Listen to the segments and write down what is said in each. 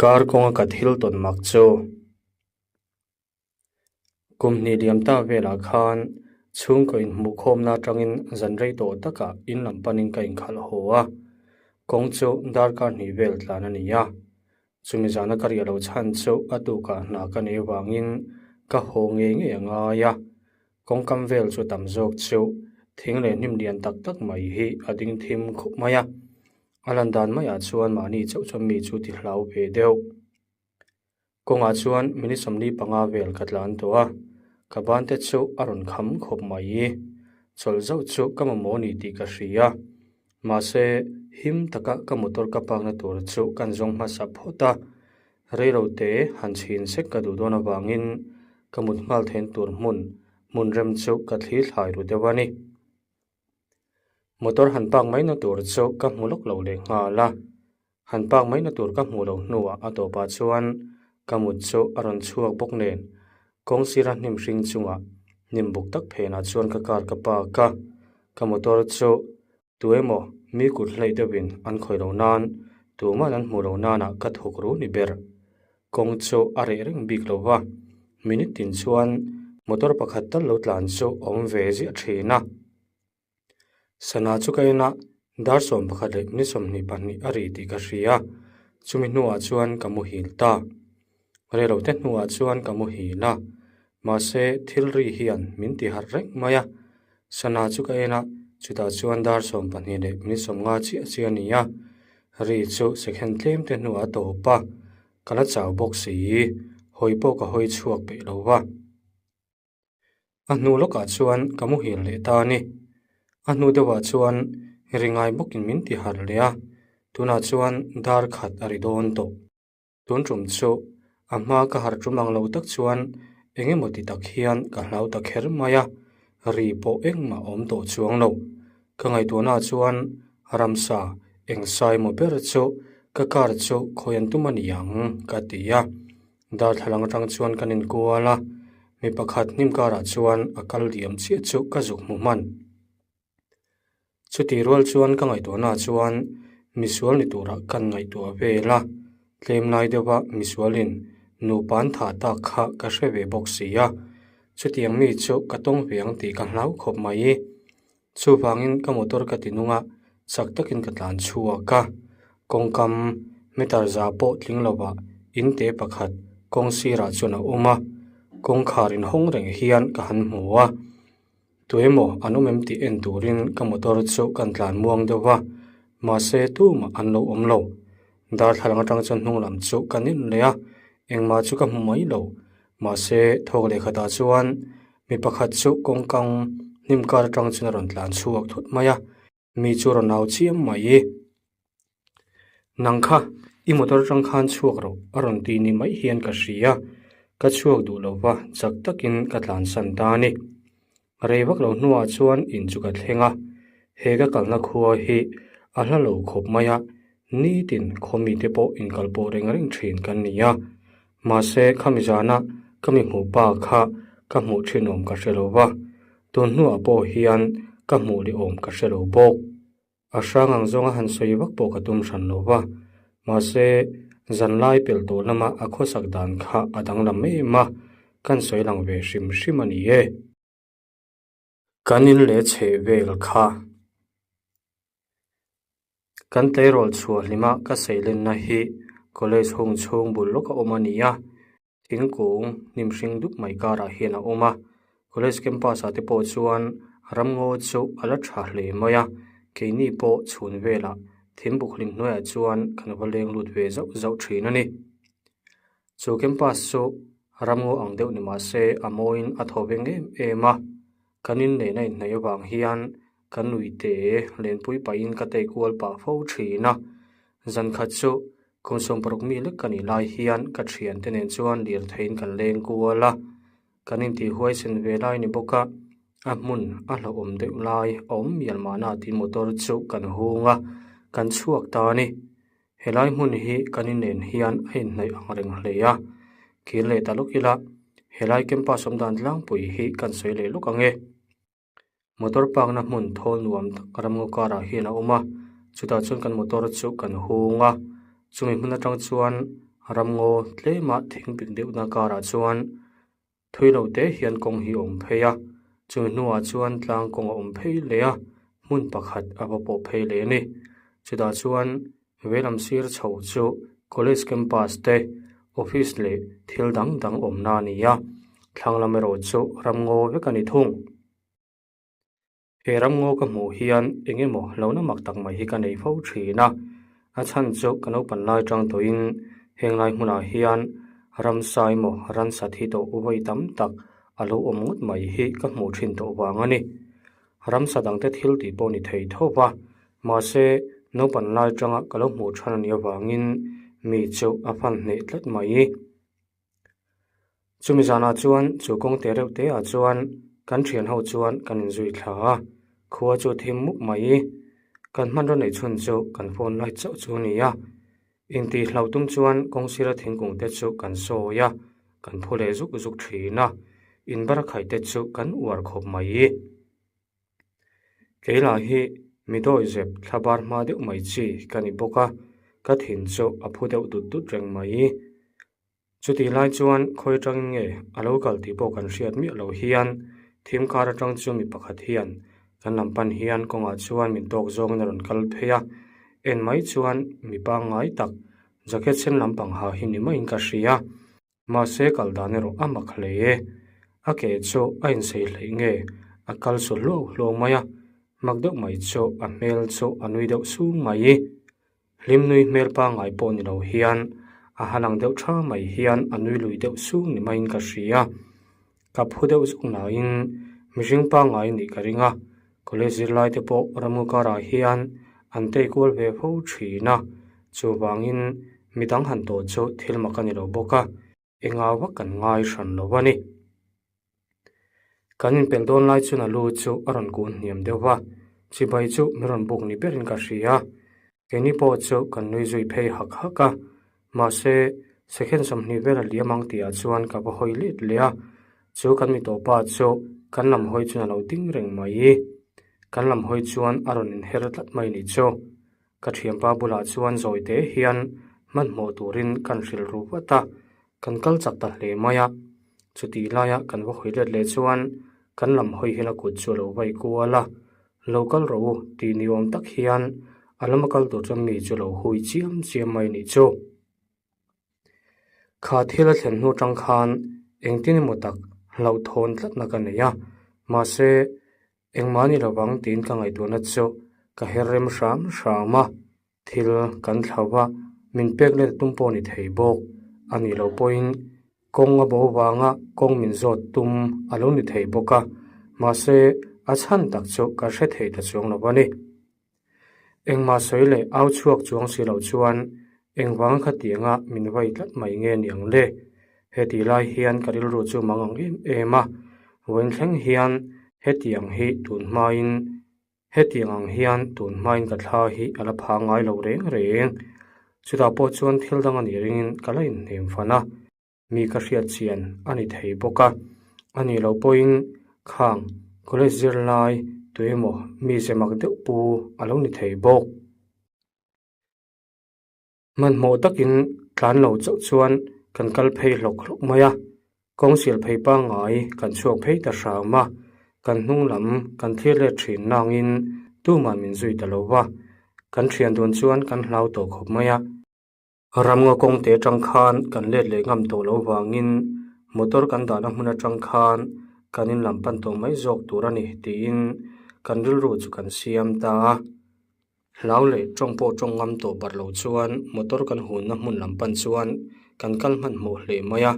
Kar kawnga ka thil tawn mak chu. Kum hnih liam ta velah khan chhungkaw inhmuhkhawmna atangin zan rei tawh takah in lam panin ka inkhalh haw a, kawng chu darkar hnih vel tlan a ni a. Chumi zana ka riah lo chhan chu a tukah hna ka nei avangin ka haw ngei ngei a ngai a, kawngkam vel chu tam zawk chu thing leh hnim lian tak tak mai hi a ding thim khup mai a. A lan dan maiah chuan mahni chauh chuan mi chu ti hlau ve deuh. Kawngah chuan minute 45 vel ka tlan tawh a, ka ban te chu a rawn kham khawp mai. Chawlh zauh chu ka mamawh ni tih ka hria. Mahse, him taka ka motor ka park-na tur chu kan zawng hmasa phawt a. Reilote han chhin sek ka duh dawn avangin ka mut nghal theihna tur hmun hmun rem chu ka thli thlai ru deuh a ni. Motor han park mai na tur chu ka hmu lawk lo leh nghal a, han park mai na tur ka hmuh loh hnuah a tawpah chuan ka mut chu a rawn chhuak bawk nen kawng sira hnim hring chungah hnim buk tak phenah chuan ka car ka park a, ka motor chu tu emaw mi kut hleih deuhin an khawih loh nan tuman an hmuh loh nanah ka thawk ru ni ber. Kawng chu a reh reng bik lo va, minute tin chuan motor pakhat tal lo tlan chu a awm ve ziah thin a. Sana chu ka en a, dar 11 leh minute 22 a ri tih ka hria, chumi hnuah chuan ka muhil ta. Reilote hnuah chuan ka muhil a, mahse thil ri hian min ti harh reng mai a. Sana chu ka en a, chutah chuan dar 12 leh minute 50 chiah chiah a ni a, ri chu second tlem te hnuah a tawp a, ka la chau bawk si, hawi pawh ka hawi chhuak peih lo va. A hnu lawkah chuan ka muhil leh ta a ni. A hnu deuhah chuan ri ngai bawkin min ti harh leh a, tunah chuan dar khat a ri dawn tawh. Tun tum chu a hma ka harh tum ang lo tak chuan eng emaw ti tak hian ka hlau ta kher mai a, ri pawh engmah awm tawh chuang lo. Ka ngaihtuahnaah chuan ramsa eng sai maw ber chu ka car chu khawi an tum a ni ang ka ti a. Darthlalang atang chuan kan inkual a, mi pakhat hnim karah chuan a kal diam chiah chu ka zuk hmu hman. Chutih rual chuan ka ngaihtuahnaah chuan misual ni turah kan ngaihtuah vel a, tlem lai deuha misualin nupa an thah tak kha ka hre ve bawk si a, chutiang mi chu ka tawng ve ang tih ka hlau khawp mai. Chuvangin ka motor ka ti nung a, chak takin ka tlan chhuak a, kawngkam meter za pawh tling lovah in te pakhat kawng sirah chuan a awm a, kawngkhar inhawng reng hian ka han hmu a. Tuemaw an awm em tih en turin ka motor chu kan tlan muang deuh va, mahse tumah an lo awm lo. Darthlalang atang chuan hnung lam chu ka nin leh a, engmah chu ka hmu mai lo. Mahse thawk leh khatah chuan mi pakhat chu kawngkang hnim kar atang chuan a rawn tlan chhuak thut mai a, mi chu rawn au chiam mai. Nang kha i motor atang khan chhuak rawh a rawn ti ni mai hian ka hria, ka chhuak duh lo va chak takin ka tlansan ta a ni. Rei vak lo hnuah chuan in chu ka thleng a, he ka kalna khua hi a hla lo khawp mai a, nitin khaw mite pawh inkalpawh reng reng thin kan ni a, mahse khami zana ka mi hmuh pa kha ka hmuh thin awm ka hre lo va, tun hnuah pawh hian ka hmuh leh awm ka hre lo bawk. A hrang ang zawnga han sawi vak pawh ka tum hran lo va, mahse zanlai pelh tawh lama a khawsak dan kha a danglam em a, kan sawi lang ve hrim hrim a ni e. Kan in leh chheh vel kha kan tleirawl chhuah hlima ka seilenna hi college hung chhung bul lawk a awm a ni a. Thingkung hnim hring dup mai karah hian a awm a, college campus ah te pawh chuan ramngaw chu a la tha hle mai a, keini pawh chhun velah thing buk hlim hnuaiah chuan kan va leng lut ve zauh zauh thin a ni. Chu campus chu ramngaw ang deuh ni mah se a mawiin a thaw veng em em a, kan inneihna a inhnaih avang hian kan nuite lenpui pahin ka tei kual pah fo thin a, zan khat chu Kum 60 mi lek ka nih lai hian ka thiante nen chuan lirtheiin kan leng kual a, kan intih huaisen ve lai ni bawk a, a hmun a hlauhawm deuh lai a awm mial mahna tih motor chu kan hung a, kan chhuak ta a ni. Helai hmun hi kan inen hian a inhnaih ang reng hle a, kir leh ta lawk ila helai campus awm dan tlangpui hi kan sawi leh lawk ang e. Motor park na hmun thawl nuam tak ramngaw karah hian a awm a, chutah chuan kan motor chu kan hung a, chumi hmun atang chuan Ramngaw tlema thing pik deuhna karah chuan thui lo te hian kawng hi a awm phei a, chumi hnuah chuan tlang kawng a awm phei leh a, hmun pakhat a va pawh phei leh a ni. Chutah chuan veilam sir chho chu college campus te office leh thil dang dang awmna a ni a, thlang lam erawh chu ramngaw vek a ni thung. He ramngaw ka hmuh hian eng emaw hlauhna mak tak mai hi ka nei fo thin a, a chhan chu ka naupan lai tang tawhin heng lai hmunah hian ramsa emaw ransa thi tawh vawi tam tak a lo awm ngawt mai hi ka hmuh thin tawh vang a ni. Ramsa dangte thil tih pawh ni thei tho va, mahse naupan lai tanga ka lo hmuh than a nih avangin mi chu a fan hneh tlat mai. Chumi zanah chuan chu kawng te reuh te ah chuan kan thian ho chuan kan inzui thla a, khua chu thim mup mai i. Kan hmanraw neih chhun chu kan phone light chauh chu a ni a. Intih hlauh tum chuan kawng sira thingkung te chu kan sawi a, kan phu leh zuk zuk thin a, in barakhaih te chu kan uar khawp mai i. Kei lah hi mi dawi zep thla bar hma deuh mai chi ka ni bawk a, ka thin chu a phu deuh dut dut reng mai. Chutih lai chuan khawi atangin nge a lo kal tih pawh kan hriat miah loh hian thim kar atang chu mi pakhat hian kan lam pan hian kawngah chuan min tawk zawngin a rawn kal phei a, en mai chuan mi pangngai tak jacket sen lampang ha hi ni maiin ka hria. Mahse kal dan erawh a mak hle e. A ke chu a insei hleih nge a kal su hluau hluau mai a, mak deuh mai chu a hmel chu a nui deuh sung mai. Hlim nui hmel pangngai pawh ni lo hian a ha lang deuh tha mai hian a nui lui deuh sung ni maiin ka hria. Ka phu deuh zuk nain mihring pangngai nih ka ring a, college zirlai te pawh ramngaw karah hian an tei kual ve fo thin a, chuvangin midang han tawh chu thil mak a ni lo bawk a. Enga vak kan ngai hran lo a ni. Kan inpelh dawn lai chuan a lu chu a rawn kun hniam deuh va, chibai chu min rawn buk ni berin ka hria. Keini pawh chu kan nui zui phei hak hak a, mahse second 20 vel a liam ang tihah chuan ka va hawi let leh a, chu kan mi tawhpa chu kan lam hawi chuan a lo ding reng mai. Kan lam hawi chuan a rawn inher tlat mai ni chu. Ka thianpa bulah chuan zawi te hian hmanhmawh turin kan hrilh ru vat a, kan kal chak ta hle mai a. Chutih laia kan va hawi let leh chuan kan lam hawi hian a kut chu a lo vai kual a, Lo kal rawh u tih ni awm tak hian a lama kal tur chuan mi chu lo hui chiam chiam mai nih chu. Kha thil a thlen hnu tang khan engtin emaw tak hlauhthawn tlatna ka nei a, mahse Engmah ni lovang tiin ka ngaihtuahna chu ka her rem hram hram a, thil kan thlauh a, min pek let tum pawh ni thei bawk. A nih loh pawhin kawng a bo vanga kawng min zawt tum a lo ni thei bawk a, mahse a chhan tak chu ka hre thei ta chuang lo a ni. Engmah sawi leh au chhuak chuang si loh chuan engvanga khatianga min vai tlat mai nge ni ang le? Hetih lai hian ka rilru chu mang ang em em a, vawiin thleng hian hetiang hi tun hmain hetiang ang hian tun hmain ka thla hi a la pha ngai lo reng reng. Chutah pawh chuan thil dang a nih ringin ka la inhnem fan a. Mi ka hriat chian a ni thei bawk a, a nih loh pawhin khang college zirlai tuemaw mi ze mak deuh pu a lo ni thei bawk. Hmanhmawh takin tlan lo chauh chuan kan kal phei hlawk hlawk mai a, kawng sial phei pangngai kan chhuak phei ta hram a, kan hnung lam kan thlir let thin nangin tumah min zui ta lo va, kan thian dun chuan kan hlau tawh khawp mai a. Ramngaw kawng te atang khan kan let leh ngam tawh loh vangin motor kan dahna hmun atang khan kan in lam pan tawh mai zawk tur a ni tiin kan rilru chu kan siam ta a. Hlau leh tawng pawh tawng ngam tawh bar lo chuan motor kan hunna hmun lam pan chuan kan kal hmanhmawh hle mai a.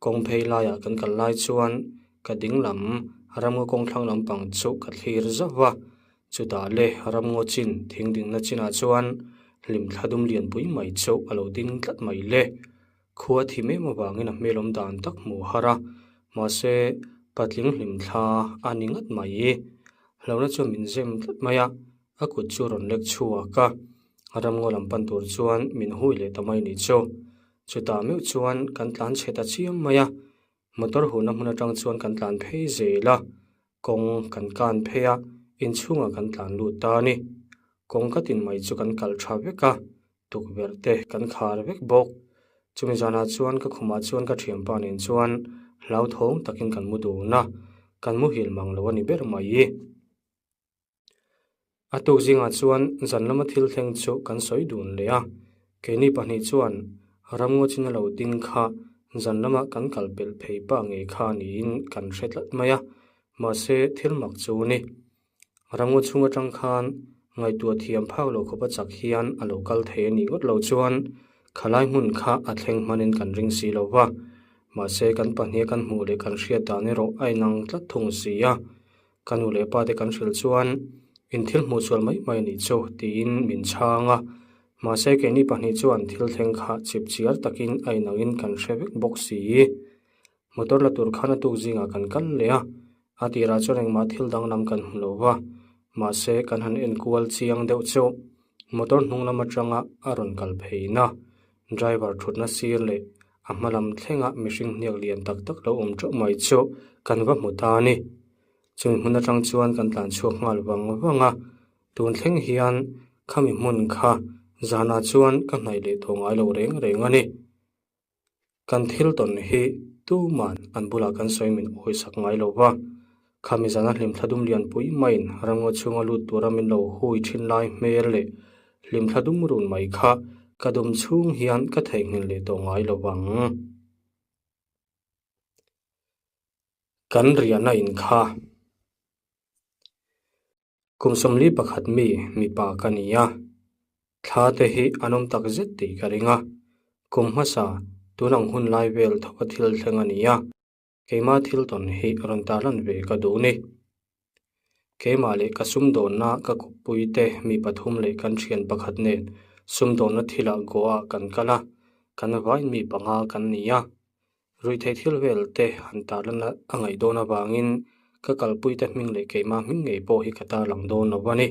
Kawng phei laiah kan kal lai chuan ka ding lam ramngaw kawng thlang lampang chu ka thlir zauh va. Chutah le ramngaw chin thing dingna chinah chuan hlimthla dum lianpui mai chu a lo ding tlat mai le. Khua thi mem avangin a hmel awm dan tak hmuh har a, mahse patling hlimthla a ni ngat mai. Hlauhna chuan min zem tlat mai a, a kut chu a rawn lek chhuak a, ramngaw lam pan tur chuan min hui leh ta mai ni chu. Chutah meuh chuan kan tlan chhe ta chiam mai a, motor huhna hmun atang chuan kan tlan phei zel a. Kawng kan kan phei a, inchhungah kan tlan lut ta a ni. Kawng ka tin mai chu kan kalh tha vek a, tukverh te kan khar vek bawk. Chumi zanah chuan ka khumah chuan ka thianpa nen chuan hlauthawng takin kan mu dun a, kan muhil mang lo a ni ber mai. A tuk zingah chuan zan lama thil thleng chu kan sawi dun leh a, keini pahnih chuan ramngaw chin a lo ding kha zan lama kan kal pelh phei pah ngei kha niin kan hre tlat mai a, mahse thil mak chu ni. Ramngaw chhung atang khan ngaihtuah thiam phak lo khawpa chak hian a lo kal thei a nih ngawt lo chuan khalai hmun kha a thleng hmanin kan ring si lo va, mahse kan pahniha kan hmuh leh kan hriat dan erawh a inang tlat thung si a. Ka nu leh pa te kan hrilh chuan in thil hmuh sual mai mai a nih chu tiin min chhang a, mahse keini pahnih chuan thil thleng kha chip chiar takin a inangin kan hre vek bawk si. Motor la tur khan a tuk zingah kan kal leh a, a tirah chuan engmah thil danglam kan hmu lo va, mahse kan han enkual chiang deuh chu motor hnung lam atanga a rawn kal pheina driver thutna sir leh a hma lam thlenga mihring hniak lian tak tak lo awm teuh mai chu kan va hmu ta a ni. Chumi hmun atang chuan kan tlan chhuak nghal vang vang a, tun thleng hian khami hmun kha zanah chuan ka hnaih leh tawh ngai lo reng reng a ni. Kan thil tawn hi tuman an bulah kan sawi min awisak ngai lo va, khami zana hlimthla dum lianpui maiin ramngaw chhunga lut tura min lo hui thin lai hmel leh hlimthla dum run mai kha ka dum chhung hian ka theihnghilh leh tawh ngai lo vang. Kan riahna in kha. Kum 41 mi mipa ka ni a, thla te hi an awm tak zet tih ka ring a, kum hmasa tun ang hun lai vel thawka thil thleng a ni a, keimah thil tawn hi rawn tarlan ve ka duh ni. Keimah leh ka sumdawnna ka kawppui te mi pathum leh kan thian pakhat nen sumdawnna thilah Goa kan kal a, kan vain mi panga kan ni a. Ruihtheih thil vel te han tarlan a ngaih dawn avangin ka kalpui te hming leh keimah hming ngei pawh hi ka tarlang dawn lo a ni.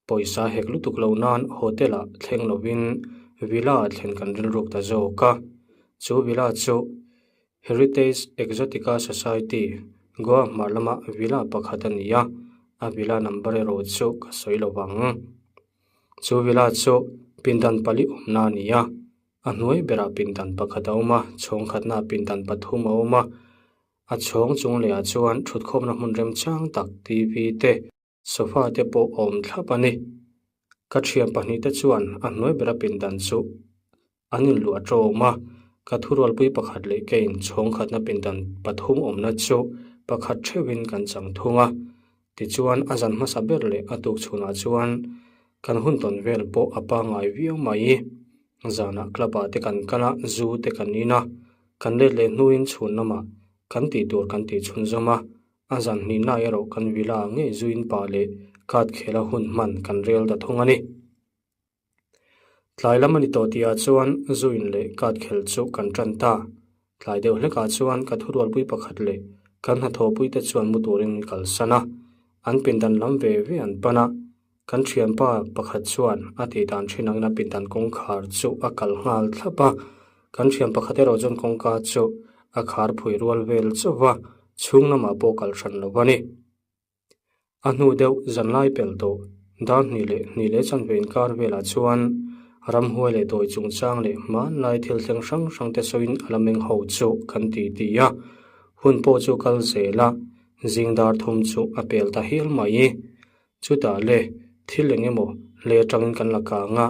Pawisa hek lutuk lo nan hotel ah thleng lovin villa ah thlen kan rilruk ta zawk a. Chu villa chu Heritage Exotica Society, Goa hmar lama villa pakhat a ni a, a villa number erawh chu ka sawi lo vang. Chu villa chu pindan pali awmna a ni a. A hnuai berah pindan pakhat a awm a, chhawng khatnaah pindan pathum a awm a, a chhawng chung lehah chuan thutkhawmna hmun remchang tak TV te, sofa te pawh a awm thlap a ni. Ka thian pahnih te chuan a hnuai bera pindan chu an inluah tawm a, ka thurualpui pakhat leh keiin chhawng khatna pindan pathum awmna chu pakhat theuhin kan chang thung a. Tichuan a zan hmasa ber leh a tuk chhunah chuan kan hun tawn vel pawh a pangngai viau mai. Zanah club ah te kan kal a, zu te kan in a, kan let leh hnuin chhun lamah kan tih tur kan tih chhunzawm a, a zan hnihna erawh kan villa ngei zuin pah leh card khela hun hman kan rel ta thung a ni. Tlai lam a ni tawh tihah chuan zuin leh card khelh chu kan tan ta. Tlai deuh hlekah chuan ka thurualpui pakhat leh kan hnathawhpuite chuan mu turin min kalsan a, an pindan lam ve ve an pan a. Kan thianpa pakhat chuan a tih dan thin angin a pindan kawngkhar chu a kal nghal thlap a, kan thian pakhat erawh chuan kawngka chu a khar phui rual vel chauh va, chhung lamah pawh kal hran lo a ni. A hnu deuh zanlai pel tawh dar hnih leh hnih leh chanve inkar velah chuan ramhuai leh dawi chungchang leh hmanlai thil thleng hrang hrang te sawiin a la meng ho chu kan ti ti a, hun pawh chu kal zel a, zing dar thum chu a pel ta hial mai. Chutah le thil eng emaw le atangin kan la kang a,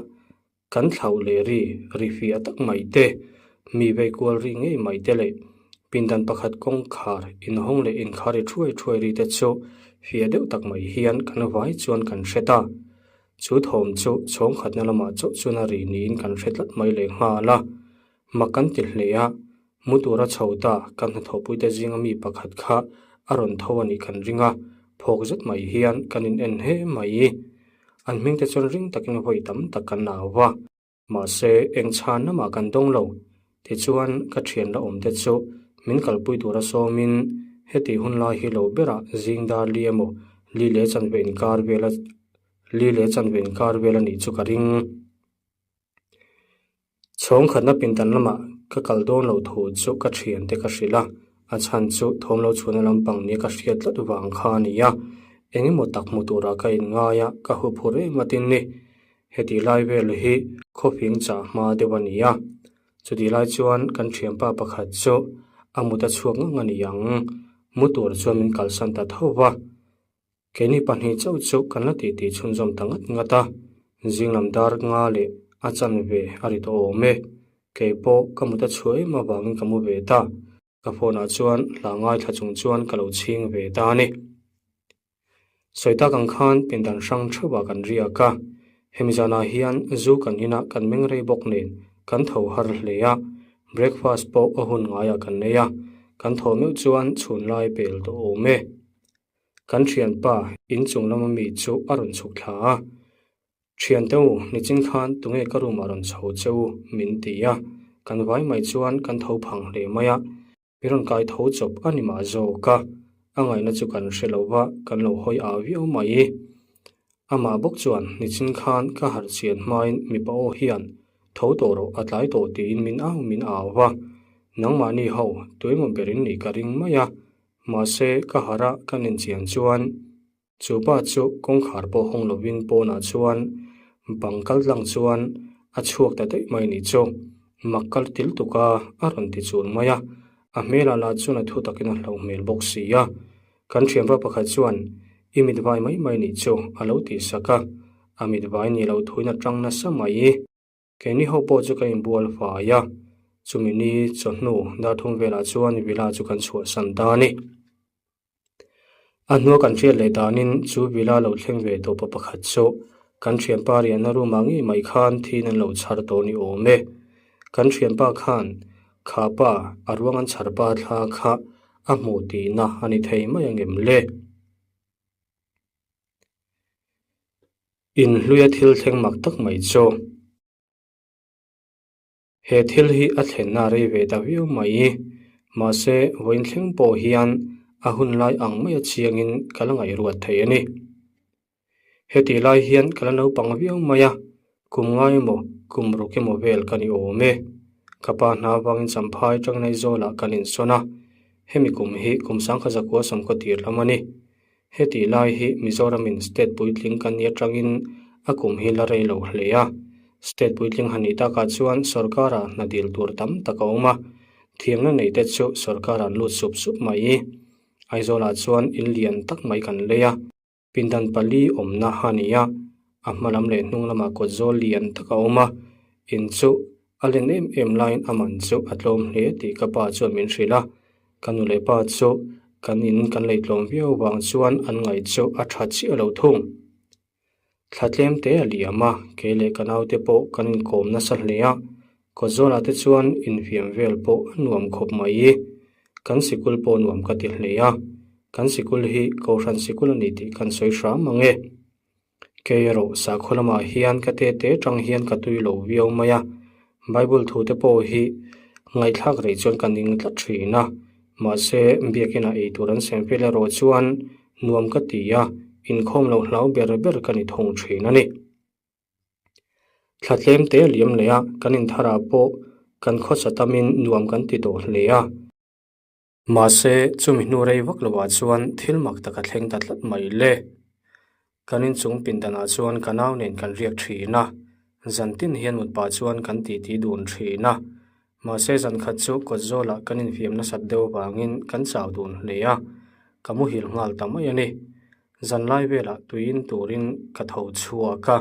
Kan thlauh leh ri, ri fiah tak mai te, mi vei kual ri ngei mai te leh pindan pakhat kawngkhar inhawng leh inkhar ri thuai thuai ri te chu fiah deuh tak mai hian kan vai chuan kan hre ta. Chu thawm chu chhawng khatna lamah chauh chuan a ri niin kan hre tlat mai leh nghal a. Mak kan ti hle a, mu tura chho ta kan hnathawhpuite zinga mi pakhat kha a rawn tho a nih kan ring a, phawk zet mai hian kan in en he mai. An hmingte chuan ring takin vawi tam tak kan au va, mahse eng chhan lamah kan dawng lo. Tichuan ka thian la awmte chu min kalpui tura sawmin heti hun lai hi lo berah zing dar li emaw li leh chanve inkar vela li leh chanve inkar vel a nih chu ka ring. Chhawng khatna pindan lamah ka kal dawn loh thu chu ka thiante ka hrilh a, a chhan chu thawm lo chhuahna lampang nia ka hriat tlat vang kha a ni a, eng emaw tak hmu turah ka inngai a, ka huphurh em atin ni. Heti lai vel hi khawfing chah hma deuh a ni a. Chutih lai chuan kan thianpa pakhat chu a mut a chhuak ngang a ni ang, mu tur chuan min kalsan ta tho va. Keini pahnih chauh chu kan la titi chhunzawm ta ngat ngat a, zinglam dar nga leh a chanve a ri tawh awm e. Kei pawh ka mut a chhuah em avangin ka mu ve ta. Ka phone ah chuan hla ngaithla chung chuan ka lo chhing ve ta a ni. Sawi tak ang khan pindan hrang theuhah kan riak a, hemi zanah hian zu kan inah kan meng rei bawk nen kan tho har hle a, breakfast pawh a hun ngaiah kan nei a, kan thaw meuh chuan chhun lai pel tawh awm e. Kan thianpa inchung lama mi chu a rawn chhuk thla a, Thiante u, nichin khan tunge ka room ah rawn chho che u min ti a, kan vai mai chuan kan tho phang hle mai a, min rawn kai tho chawp a ni mah zawk a, a ngaihna chu kan hre lo va, kan lo hawi au viau mai. Amah bawk chuan nichin khan ka harh chian hmain mipa aw hian tho tawh rawh a tlai tawh tiin min au min au va, nangmahni ho tuemaw berin nih ka ring mai a, mahse ka harh a ka nen chian chuan Chu pa chu kawngkhar pawh hawng lovin pawnah chuan bang kal tlang chuan a chhuak ta daih mai nih chu. Mak kal til tuk a, a rawn ti chul mai a. A hmelah lah chuan a thu takin a hlauh hmel bawk si a. Kan thianpa pakhat chuan, I mit vai mai mai nih chu, a lo tih sak a. A mit vai nih loh thuin a tang nasa mai. Keini ho pawh chu ka inbual fai a, chumi ni chawhnu darthum velah chuan villa chu kan chhuahsan ta a ni. A hnua kan hriat leh danin chu villa lo thleng ve tawh pa pakhat chu kan thianpa riahna room ah ngei mai khan thin an lo chhar tawh ni awm e. Kan thianpa khan kha pa a ruang an chhar pa thla kha a hmuh tihna a ni thei mai angem le? Inhluia thil thleng mak tak mai chu. He thil hi a thlenna rei ve ta viau mai. Mahse, vawiin thleng pawh hian a hun lai ang maia chiangin ka la ngaihruat thei a ni. Hetih lai hian ka la naupang viau mai a, kum ngai emaw kum ruk emaw vel ka ni awm e. Ka pa hna avangin Champhai Tangnai Zawlah kan insawn a, hemi kum hi kum sangkha zakua sawmkhaw tir lam a ni. Hetih lai hi Mizoramin state puitling kan nih atangin a kum hi la rei lo hle a. State puitling han nih takah chuan sorkara hna dil tur tam tak a awm a, thiamna nei te chu sorkar an lut sup sup mai. Aizawlah chuan in lian tak mai kan lei a, pindan pali awmna a ni a, a hma lam leh hnung lamah kawt zawl lian tak a awm a, in chu A len em em laiin a man chu a tlawm hle tih ka pa chuan min hrilh a, ka nu leh pa chu kan in kan lei tlawm viau vang chuan an ngaih chu a tha chiah lo thung. Thla tlem te a liam a, kei leh ka naute pawh kan inkawm nasa hle a, kawtzawlah te chuan infiam vel pawh a nuam khawp mai. Kan sikul pawh nuam ka ti hle a, kan sikul hi Kohhran sikul a ni tih kan sawi hram ang e. Kei erawh sakhaw lamah hian ka tete tang hian ka tui lo viau mai a, Bible thu te pawh hi ngaihthlak rei chuan ka ning tlat thin a, mahse biakinah ei tur an sem fel erawh chuan nuam ka ti a, inkhawm lo hlau ber ber ka ni thung thin a ni. Thla tlem te a liam leh a, kan intharah pawh kan khawsa tamin nuam kan ti tawh hle a. Mahse, chumi hnu rei vak lovah chuan thil mak tak a thleng ta tlat mai le. Kan inchung pindanah chuan ka nau nen kan riak thin a, zan tin hian mut pah chuan kan titi dun thin a. Mahse, zan khat chu kawt zawlah kan infiam nasat deuh avangin kan chau dun hle a, ka muhil nghal ta mai a ni. Zan lai velah tuiin turin ka tho chhuak a,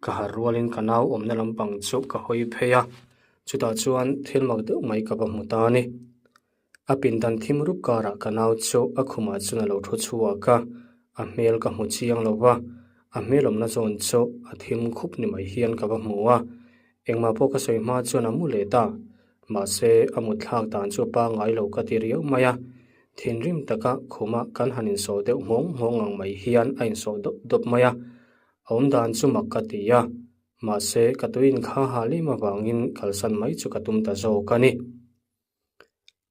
ka harh rualin ka nau awmna lampang chu ka hawi phei a, chutah chuan thil mak deuh mai ka va hmu ta a ni. A pindan thim rup karah ka nau chu a khumah chuan a lo thu chhuak a, a hmel ka hmu chiang lo va, a hmel awmna zawn chu a thim khup ni mai hian ka va hmu a, engmah pawh ka sawi hma chuan a mu leh ta. Mahse, a mut thlak dan chu a pangngai lo ka ti riau mai a, thinrim taka khuma kan han insawh deuh nghawng nghawng ang mai hian a insawh dawp dawp mai a, a awm dan chu mak ka ti a, mahse, ka tuiin kha ha lem avangin kalsan mai chu ka tum ta zawk a ni.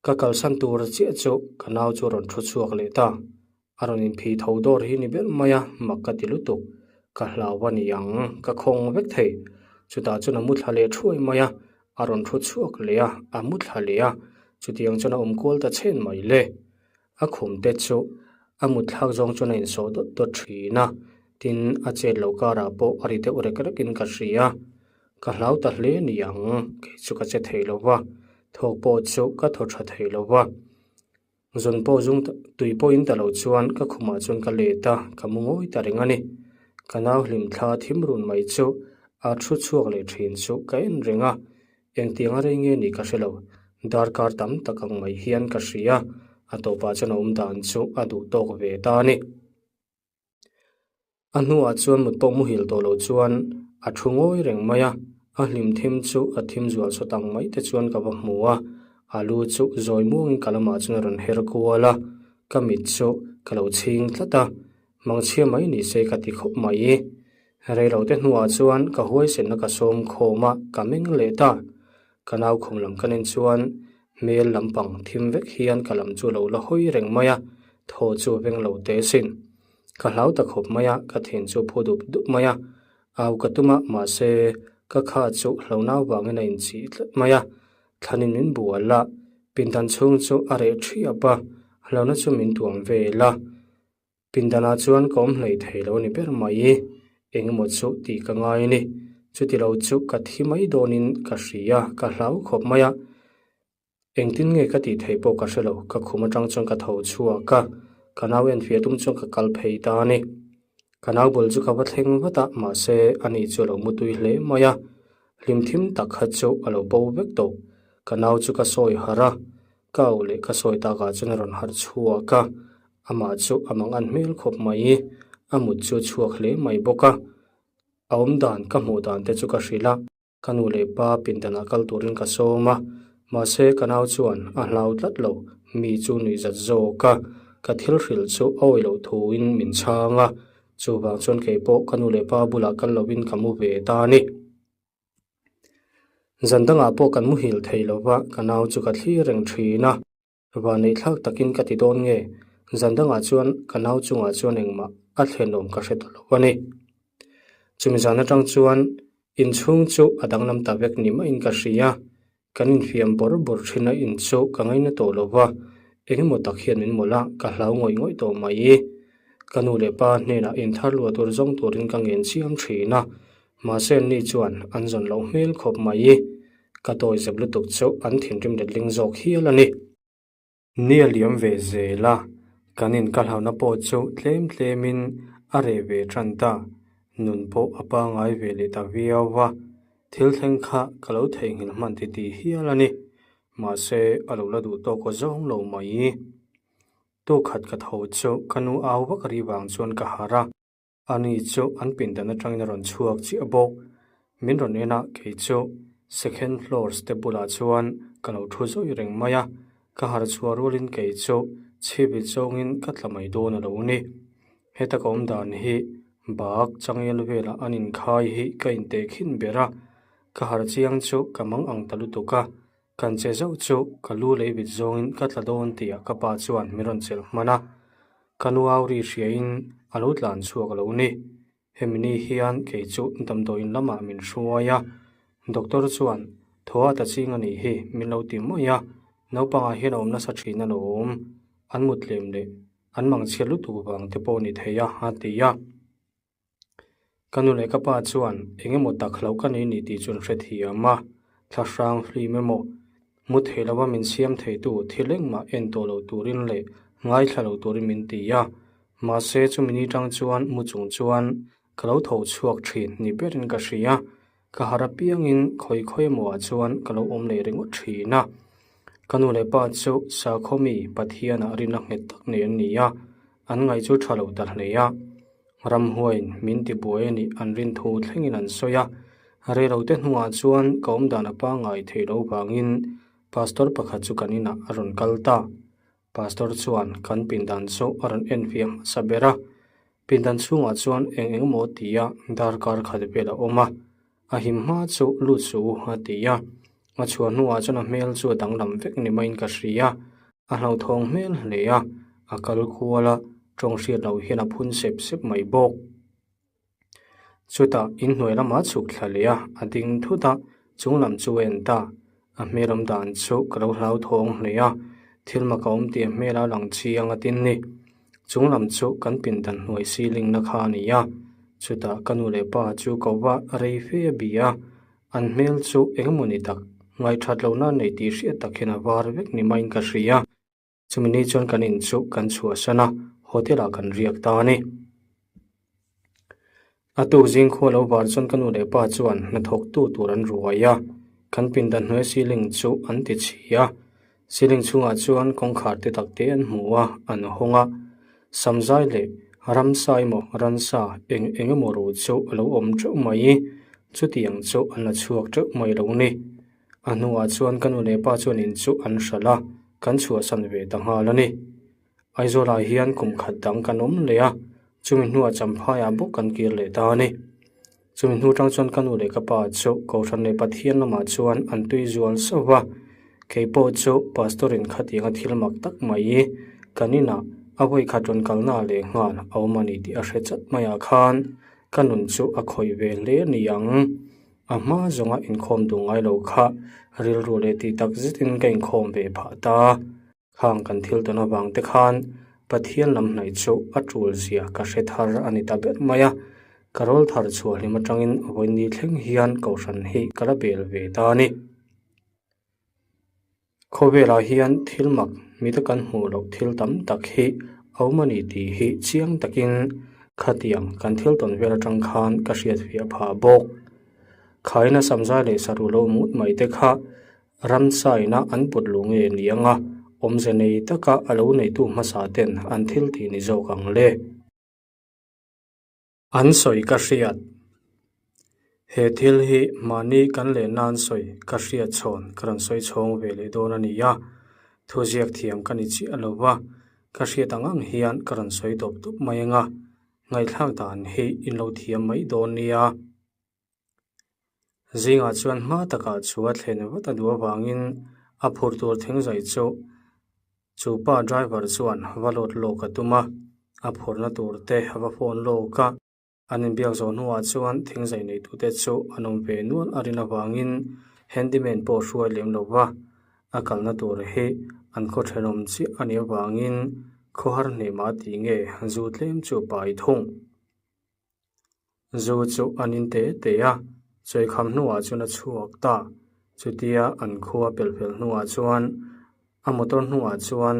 Ka kalsan tur chiah chu ka nau chu a rawn thu chhuak leh ta. A rawn inphih tho dawr hi ni ber mai a, mak ka ti lutuk. Ka hlau a ni ang, ka khawng vek thei. Chutah chuan a mu thla leh thuai mai a, a rawn thu chhuak leh a, a mu thla leh a, chutiang chuan a awm kual ta chhen mai le. A khum te chu a mut thlak zawng chuan a insawh dawt dawt thin a, tin a chet loh karah pawh a ri deuh rek rekin ka hria. Ka hlau ta hle ni ang, kei chu ka che thei lo va, thawk pawh chu ka thaw tha thei lo va. Zawn pawh zung tui pawhin ta lo chuan ka khumah chuan ka let a, ka mu ngawi ta reng a ni. Ka nau hlim thla thim run mai chu a thu chhuak leh thin chu ka en reng a, engtiang a rei nge ni ka hre lo. Darkar tam tak ang mai hian ka hria, a tawpah chuan a awm dan chu a duh tawk ve ta a ni. A hnuah chuan mut pawh muhil tawh lo chuan a thu ngawi reng mai a, a hlim thim chu a thim zual sawt ang mai te chuan ka va hmu a, a lu chu zawi muangin ka lamah chuan a rawn her kual a, ka mit chu ka lo chhing tlat a, mangchhia mai ni se ka ti khawp mai. Reilo te hnuah chuan ka huaisenna ka sawm khawm a, ka meng leh ta. Ka nau khum lam ka nen chuan hmel lampang thim vek hian ka lam chu a lo la hawi reng mai a, thaw chu a veng lo teh asin. Ka hlau ta khawp mai a, ka thin chu phu dup dup mai a. Au ka tum a, mahse ka kha chu hlauhnau vangin a inchih tlat mai a. Thlanin min bual a, pindan chhung chu a reh thiap a, hlauhna chu min tuam vel a. Pindanah chuan ka awm hleih thei lo a ni ber mai. Engemaw chu tih ka ngai a ni. Chuti lo chu ka thi mai dawnin ka hria, ka hlau khawp mai a. Engtin nge ka tih theih pawh ka hre lo, ka khum atang chuan ka tho chhuak a, ka nau enfiah tum chuan ka kal phei ta a ni. Ka nau bul chu ka va thleng vat a, mahse ani chu a lo mutui hle mai a, hlim thim tak kha chu a lo bo vek tawh. Ka nau chu ka sawi harh a, ka auh leh ka sawi takah chuan a rawn harh chhuak a, amah chu a mang an hmel khawp mai, a mut chu a chhuak hle mai bawk a, a awmdan ka hmuh dan te chu ka hrilh a. Ka nu leh pa pindanah kal turin ka sawm a, mahse ka nau chuan a hlau tlat lo, mi chu nuih zat zawk a, ka thil hrilh chu a awih loh thuin min chhang a, chuvang chuan kei pawh ka nu leh pa bulah kal lovin ka mu ve ta a ni. Zan dangah pawh kan muhil thei lova, ka nau chu ka thlir reng thin a. Vanneih thlak takin ka ti dawn nge? Zan dangah chuan ka nau chungah chuan engmah a thlenawm ka hre ta lo a ni. Chumi zan atang chuan inchhung chu a danglam ta vek ni maiin ka hria. Kan infiam bawrh bawrh thin a in chu ka ngaina tawh lo va, engemaw tak hian min mawlh a, ka hlau ngawih ngawih tawh mai. Ka nu leh pa hnenah inthar luah tur zawng turin ka ngen chiam thin a, mahse anni chuan an zawn loh hmel khawp mai. Ka tawi zep lutuk chu an thinrim letling zawk hial a ni. Ni a liam ve zel a, kan inkalhona pawh chu tlem tlemin a reh ve tan ta. Nun pawh a pangai ve leh ta viau va, thil thleng kha ka lo theihnghilh hman ti tih hial a ni. Mahse, a lo la duh tawk aw zawng lo mai. Tukhat ka tho chu ka nu au vak ri vang chuan ka harh a. Ani chu an pindan atangin a rawn chhuak chiah bawk. Min rawn en a, kei chu second floor step bulah chuan ka lo thu zawih reng mai a. Ka harh chhuah rualin kei chu chhipil zawngin ka tla mai dawn a lo ni. Heta ka awm dan hi bak changel velah an inkhai hi ka intehkhin ber a. Ka harh chiang chu ka mang ang ta lutuk a. Kan che zauh chu ka lu lei vit zawngin ka tla dawn tihah ka pa chuan min rawn chelh hman a. Ka nu au ri hriain a lo tlan chhuak lo ni. Hemi ni hian kei chu damdawiin lamah min hruai a. Doctor chuan thaw a ta ching a nih hi min lo ti mai a. Naupangah hian a awm nasa thin a lo awm. An mut tlem leh an mangchhiat lutuk vang te pawh ni thei a a ti a. Ka nu leh ka pa chuan eng emaw tak hlauh ka nei ni tih chu an hrethiam a, thlahrang hlim emaw, mu thei lova min siam theitu thil engmah en tawh lo turin leh ngaithla lo turin min ti a. Mahse chumi ni tang chuan mu chung chuan ka lo tho chhuak thin ni berin ka hria. Ka harh apiangin khawi khawi emaw ah chuan ka lo awm leh ringawt thin a. Ka nu leh pa chu sakhaw mi Pathianah rinna nghet tak nei an ni a, an ngaih chu tha lo ta hle a. Ramhuaiin min ti buai a nih an rin thu thlengin an sawi a. Reilote hnuah chuan ka awmdan a pangngai theih loh vangin Pastor pakhat chu kan inah a rawn kal ta. Pastor chuan kan pindan chu a rawn en fiah hmasa ber a. Pindan chhungah chuan eng eng emaw tia darkar khat vel a awm a. A him hma chu lut suh u a ti a. A chhuah hnuah chuan a hmel chu a danglam vek ni maiin ka hria. A hlauthawng hmel hle a, a kal kual a, tawng hriat loh hian a phun sep sep mai bawk. Chutah inhnuai lamah chhuk thla leh a, a ding thut a, chung lam chu a en ta. A hmel awm dan chu ka lo hlauthawng hle a, thil mak a awm tih a hmel a lang chiang a tin ni. Chung lam chu kan pindan hnuai ceiling na kha a ni a, chutah ka nu leh pa chu ko va rei fe a bi a. An hmel chu engemaw ni tak, ngaihthat lohna nei tih hriat tak hian a var vek ni maiin ka hria. Chumi ni chuan kan in chu kan chhuahsan a, hotel ah kan riak ta a ni. A tuk zing khua lo var chuan ka nu leh pa chuan hnathawktu tur an ruai a, kan pindan hnuai ceiling chu an ti chhi a. Ceiling chhungah chuan kawngkhar te tak te an hmu a, an hawng a. Samzai leh ramsa emaw ransa eng eng emaw ruh chu a lo awm teuh mai. Chutiang chu an la chhuak teuh mai lo ni. A hnuah chuan ka nu leh pa chuan in chu an hralh a, kan chhuahsan ve ta nghal a ni. Aizawlah hian kum khat dang kan awm leh a, chumi hnuah Champhaiah bawk kan kir leh ta a ni. Chumi hnu tang chuan ka nu leh ka pa chu Kohhran leh Pathian lamah chuan an tui zual sauh va, kei pawh chu Pastor in khatianga thil mak tak mai kan inah a vawi khat rawn kalna leh nghal a awm a ni tih a hre chat maiah khan ka nun chu a khawih ve hle a ni ang. A hma zawnga inkhawm duh ngai lo kha rilru leh tih tak zetin ka inkhawm ve phah ta. Khang kan thil tawn avang te khan Pathian lam hnaih chu a tul zia ka hre thar a ni ta ber mai a, ka rawl thar chhuah hlim atangin vawiin thleng hian Kohhran hi ka la bel ve ta a ni. Khawvelah hian thil mak mite kan hmuh loh thil tam tak hi a awm a ni tih hi chiang takin khatiang kan thil tawn vel atang khan ka hriatfiah phah bawk. Khaina samzai leh saruh lo mut mai te kha Ramsa ina an put luh nge ni anga awmze nei taka a lo neitu hmasa ten an thil tih ni zawk ang le. An sawi ka hriat. He thil hi mahni kan leh nan sawi ka hriat chhawn ka rawn sawi chhawng ve leh dawn a ni a, thuziak thiam ka ni chiah lo va, ka hriat ang ang hian ka rawn sawi tawp tawp mai anga ngaihthlak dan hi in lo thiam mai dawn nia. Zingah chuan hma takah chu a thlen vat a duh avangin a phur tur thingzai chu chu pa driver chuan va load lawk a tum a, a phurna tur te a va phone lawk a, an inbiak zawh hnuah chuan thingzai neitute chu an awm ve nual a rin avangin handyman pawh hruai lem lo va, a kalna tur hi an khaw thenawm chiah a nih avangin khawhar hnehmah tih nge zu tlem chu pai thung. Zu chu an in te te a, chawikham hnuah chuan a chhuak ta. Chutia an khua pelh fel hnuah chuan a motor hnuah chuan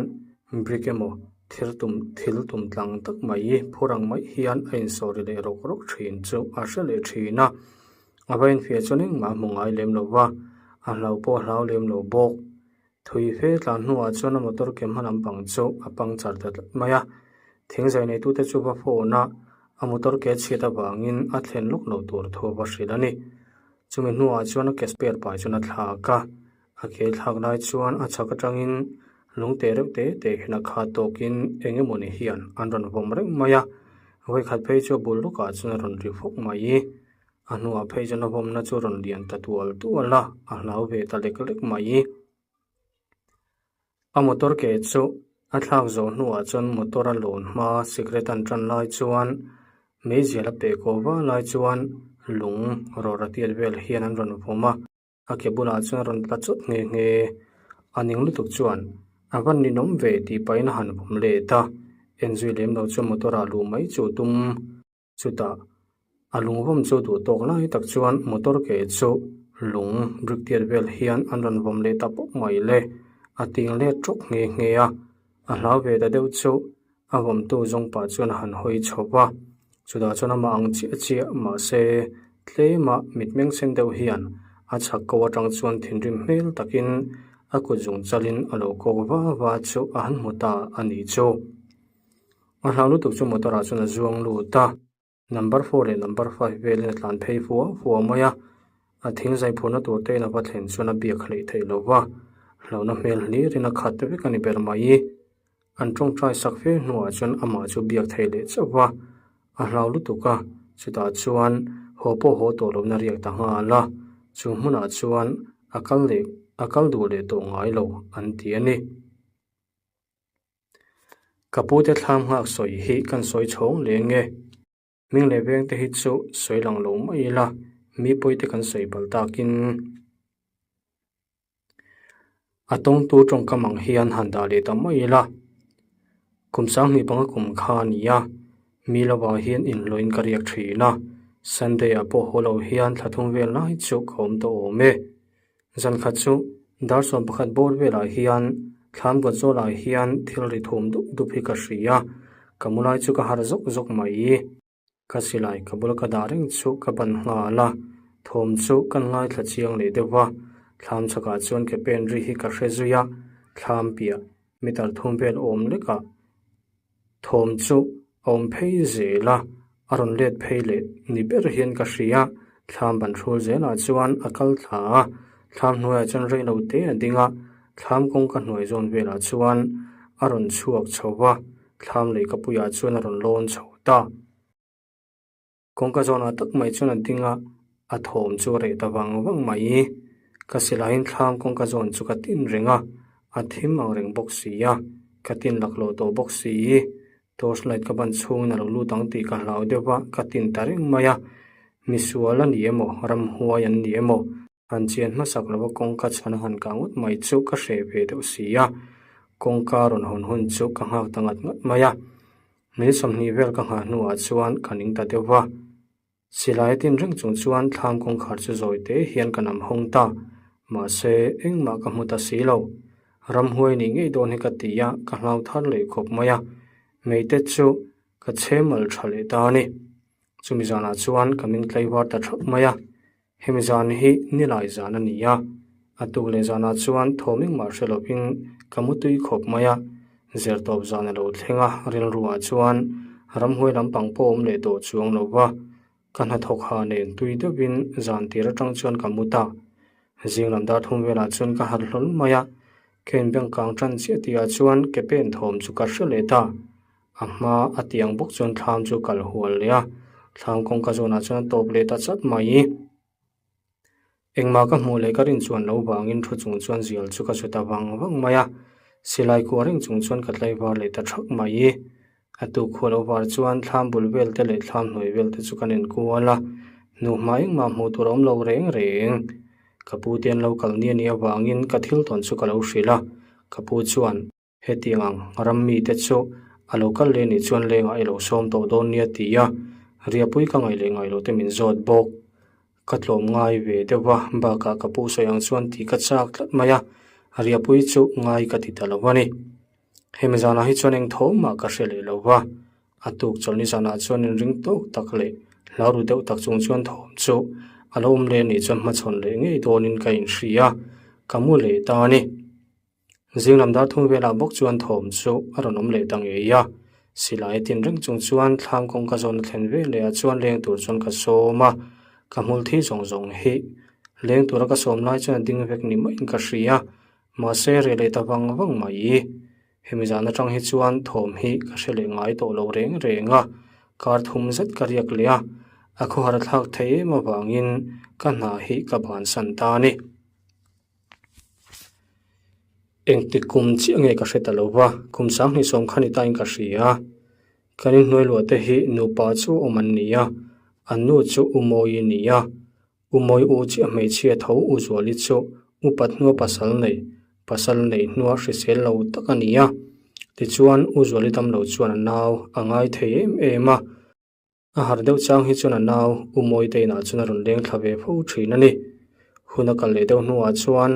brick emaw thil tum thil tum tlang tak mai phur ang mai hian a insawri leh rawk rawk thin chu a hre leh thin a. A va infiah chuan engmah a hmu ngai lem lo va, a hlau pawh a hlau lem lo bawk. Thui fe tlan hnuah chuan a motor ke hma lampang chu a puncture ta tlat mai a, thingzai neitute chu va phone a, a motor ke chhiat avangin a thlen lawk lo tur thu a va hrilh a ni. Chumi hnuah chuan a ke spare pai chuan a thlak a, a ke thlak lai chuan a chhak atangin lungte reuh te te hian a khat tawkin eng emawni hian an rawn vawm reng mai a, vawikhat phei chu a bul lawkah chuan a rawn ri fawk mai. A hnuah phei chuan a vawmna chu a rawn lian ta tual tual a, a hlau ve ta lek lek mai. A motor ke chu a thlak zawh hnuah chuan motor a lawn hma cigarette an tan lai chuan meizial a peh kaw va lai chuan lung rawra tiat vel hian an rawn vawm a. A ke bulah chuan a rawn tla chawt nghe nghe. A ning lutuk chuan a van ninawm ve tih pahin a han vawm let a, enzui lem lo chuan motor ah luh mai chu tum. Chutah a lungvawm chu duh tawk lai tak chuan motor ke chu lung brick tiat vel hian an rawn vawm leh ta pawp mai le. A ting let tawk nghe nghe a, a hlau ve ta deuh chu a vawmtu zawng pah chuan a han hawi chho va. Chutah chuan amah ang chiah chiah mahse tlema mitmeng sen deuh hian a chhak ko atang chuan thinrim hmel takin a kut zung chalin a lo kawk va va chu a han hmu ta a nih chu. A hlau lutuk chu motor ah chuan a zuang lut a, number four leh number five velin a tlan phei fua fua mai a, a thing zai phurna tur te in a va thlen chuan a biak hleih theih lo va, hlauhna hmel hlir in a khat vek a ni ber mai. An tawngtai sak fe hnuah chuan amah chu biak theih leh chauh va, a hlau lutuk a, chutah chuan haw pawh haw tawh lohna riak ta nghal a, chu hmunah chuan a kal leh a kal duh leh tawh ngai lo an ti a ni. Ka pute thlam nghak sawi hi kan sawi chhawng leh nge? Hming leh veng te hi chu sawi lang lo mai ila, mi pawi te kan sawi palh takin a tawngtu tawngkam ang hian han dah leh ta mai ila. Kum sanghnih panga kum kha a ni a, mi lovah hian inhlawhin ka riak thin a. Sunday ah pawh haw lo hian thla thum vel lai chu ka awm tawh awm e. Zan khat chu dar 11 bawr velah hian thlam kawt zawlah hian thil ri thum dup dup hi ka hria a, ka mu lai chu ka harh zawk zawk mai. Ka silai ka bula ka dah reng chu ka ban nghal a, thawm chu kan ngaithla chiang leh deuh va, thlam chhakah chuan ke pen ri hi ka hre zui a, thlam piah meter thum vel awm lekah thawm chu a awm phei zel a, a rawn let phei leh ni ber hian ka hria, thlam ban hrul zelah chuan a kal thla a, thlam hnuaiah chuan rei lo te a ding a, thlam kawngka hnuai zawn velah chuan a rawn chhuak chho va. Thlam lei ka puiah chuan a rawn lawn chho ta. Kawngka zawnah tak mai chuan a ding a, a thawm chu a reh ta vang vang mai. Ka silaiin thlam kawngka zawn chu ka tin reng a, a thim ang reng bawk si a, ka tin laklawh tawh bawk si. Torch light ka ban chhungin a lo lut ang tih ka hlau deuh va, ka tin ta reng mai a. Misual a ni emaw, ramhuai an ni emaw, Han chian hmasak lova kawngka chhan a han kah ngawt mai chu ka hreh ve deuh si a, kawngka rawn hawn hun chu ka nghak ta ngat ngat mai a. Mei 20 vel ka nghah hnuah chuan ka ning ta deuh va. Silai a tin reng chung chuan thlam kawngkhar chu zawi te hian ka nam hawng ta, mahse engmah ka hmu ta si lo. Ramhuai nih ngei dawn hi ka ti a, ka hlau thar leh khawp mai a. Meite chu ka chhemal tha leh ta a ni. Chumi zanah chuan ka ming tlaivar ta thap mai a. Hemi zan hi nilai zan a ni a, a tuk leh zanah chuan thawm engmah hre lovin ka mu tui khawp mai a, zirtawp zan a lo thleng a, rilruah chuan ramhuai lampang pawh awm leh tawh chuang lo va, ka hnathawk ha nen tui deuhin zan tir atang chuan ka mu ta. Zing lam dar thum velah chuan ka harh hlawl mai a, ka inbeng kang tan chiah tihah chuan ke pen thawm chu ka hre leh ta. A hma a tiang bawk chuan thlam chu kal hual leh a, thlam kawngka zawnah chuan a tawp leh ta chat mai. Engmah ka hmuh leh ka rin chuan lo vangin thu chung chuan zial chu ka chu ta vang vang mai a, silai kuah reng chung chuan ka tlaivar leh ta thak mai. A tuk khual lo var chuan thlam bul vel te leh thlam hnuai vel te chu kan enkual a, hnuhma engmah hmuh tur a awm lo reng reng. Ka pu te an lo kal ni a nih avangin ka thil tawn chu ka lo hrilh a, ka pu chuan. Hetiang ang ram mite chu a lo kal leh nih chuan lengah i lo sawm tawh dawn nia ti a, riahpui ka ngaih leh ngaih loh te min zawt bawk. Ka tlawm ngai ve deuh va, bakah ka pu sawi ang chuan tih ka chak tlat mai a, riahpui chu ngai ka ti ta lo a ni. Hemi zanah hi chuan eng tho mah ka hre leh lo va, a tuk chawlhni zanah chuan inring tawk tak leh hlau ru deuh tak chung chuan thawm chu a lo awm leh nih chuan hmachhawn leh ngei dawnin ka inhria, ka mu leh ta a ni. Zing lam dar thum velah bawk chuan thawm chu a rawn awm leh ta ngei a, silai tin reng chung chuan thlam kawngka zawn a thlen ve leh ah chuan leng tur chuan ka sawm a, ka hmul thi zawng zawng hi leng tura ka sawm lai chuan a ding vek ni maiin ka hria, mahse reh leh ta vang vang mai. Hemi zan atang hi chuan thawm hi ka hre leh ngai tawh lo reng reng a, kar thum zet ka riak leh a, a khawhar thlak thei em avangin ka hna hi ka bansan ta a ni. Engtik kum chiah nge ka hre ta lo va, kum 20 sawm kha ni tain ka hria. Kan inhnuai luah te hi nupa chu awm an ni a, an nu chu U Mawi a ni a. U Mawi u chiah hmeichhia tho U Zuali chu upat hnua pasal nei, pasal neih hnua hrisel lo tak a ni a. Tichuan U Zuali damlo chuan a nau a ngai thei em em a. A harh deuh chang hi chuan a nau U Mawite inah chuan a rawn leng thla ve fo thin a ni. Hun a kal leh deuh hnuah chuan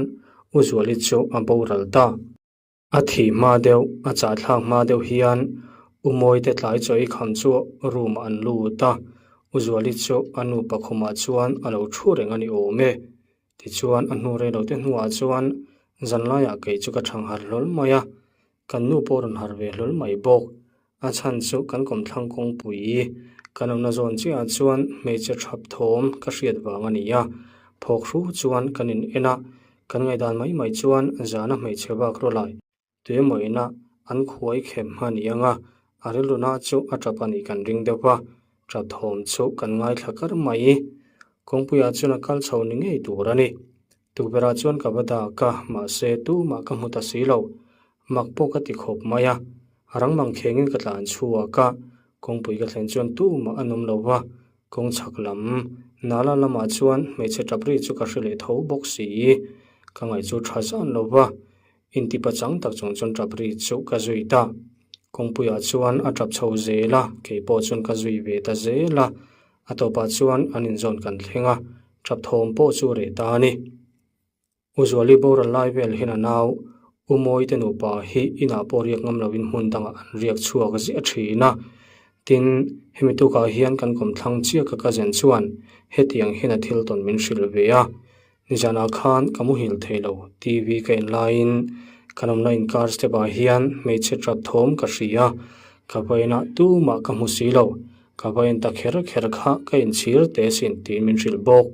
U Zuali chu a boral ta. A thih hma deuh, a chahthlak hma deuh hian U Mawite tlai chaw ei kham chu room ah an lut a, U Zuali chu a nu pakhumah chuan a lo thu reng a ni awm e. Tichuan a hnu rei lote hnuah chuan zanlaiah kei chu ka thang harh hlawl mai a, Kan nu pawh rawn harh ve hlawl mai bawk. A chhan chu kan kawmthlang kawngpui kan awmna zawn chiahah chuan hmeichhe thap thawm ka hriat vang a ni a. Phawk hru chuan kan in en a, kan ngaihdan mai mai chuan zana hmeichhe bak rawh lai tuemaw ina an khuai khem a ni ang a, a rilruna chu a tap a nih kan ring deuh va, tap thawm chu kan ngaithla kar mai. Kawngpuiah chuan a kal chho ni ngei tur a ni. Tukverhah chuan ka va dak a, mahse tumah ka hmu ta si lo. Mak pawh ka ti khawp mai a, rang mang khengin ka tlan chhuak a, kawngpui ka thlen chuan tumah an awm lo va, kawng chhak lam nala lamah chuan hmeichhe tap ri chu ka hre leh tho bawk si. Ka ngaih chu tha zan lo va, inti pachang tak chung chuan tap ri chu ka zui ta. Kawngpuiah chuan a tap chho zel a, keipawh chuan ka zui ve ta zel a. A tawpah chuan an inzawn kan thleng a, tap thawm pawh chu reh ta a ni. U Zuali boral lai vel hian a nau U Mawite nupa hi inah pawh riak ngam loin hmun dangah an riak chhuak ziah thin a. Tin, hemi tukah hian kan kawmthlang chiah ka cousin chuan hetiang hian a thil tawn min hrilh ve a. Nizanah khan ka muhil thei lo, TV ka en laiin kan awmna inkar step ah hian hmeichhe tap thawm ka hria, ka va enah tumah ka hmu si lo, ka va en ta kher kher kha ka inchhir teh sin tiin min hrilh bawk.